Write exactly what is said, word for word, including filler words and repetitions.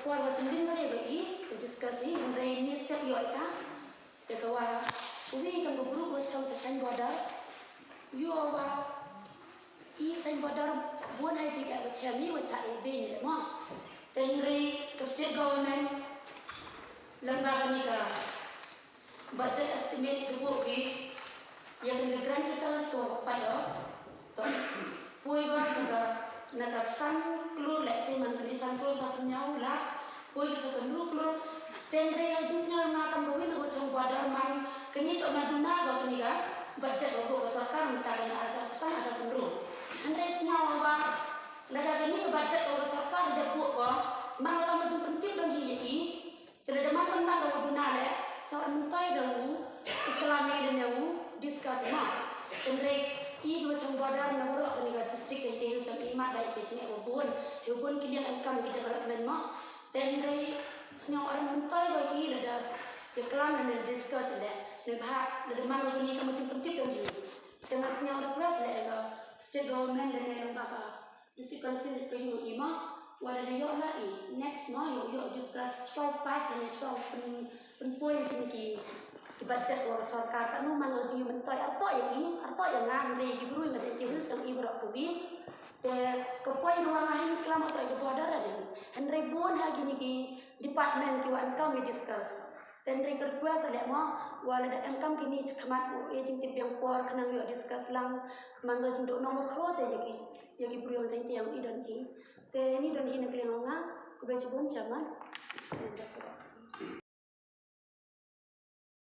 Por ba tymmen re ba i u discuss i, hynrei ni step ïoh i ta. Te ka wa uwi kam ka bru wa chong sa tang border. Ïoh wa i tang border bun hai jing wa chem i wa cha i be ni le mo. Te hynrei ka state government lamba kani ka budget estimates da buh ki ïa kane ka grand total score pat ïoh. To poi ko cha ka na ka san klur leh se man kane san klur ba pynïaw la poi ko cha ka hynriew klur. Te hynrei ïa jingsngew nga kam ka win ko chong border man kane to ma duna ko kane ka budget ko buh ka sorkar mynta kane arhajar khatsan arhajar hynriew. Hynrei sngew ba lada kane ka budget ko ka sorkar da buh ko man ko kam ka jingpyntip dang hi ïa i. Te lada man ban man da u duna leh sa wan myntoi da u u klam ïa lane u discuss ma. Hynrei i ki wa chong border na baroh kane ka district Jaintia Hills jong i mat ba i pei jingeh wa bun. He bun ki liang em kam ki development ma. Te hynrei sngew wan myntoi ba i lada ïa klam lane discuss leh ne bha lada man da kane ka ma jingpyntip da u. Te nga sngew request leh ka state government lane ba ka District Council ka ïoh i ma, wa lada ïoh la i next ma ïoh ïoh discuss chwa pass lane chwa pyn pynpoi kine ki ki budget wa ka sorkar ka nu man ka jingmyntoi arto ïa i arto ïa nga hynrei ki briew nga Jaintia Hills jong i baroh kawi. Te ka point wa nga hin klam arto ïa ka border lane hynrei bun ha kine ki department ki wa em kam ïa discuss. Te hynrei ka request leh mo wa lada em kam kine cha khmat u e jingtip biang por khnang ïoh discuss lang man ka jingduh nong bakhro te ïa ki ïa ki briew Jaintia i don i. Te ni don hi na ka liang nga khublei shibun chairman.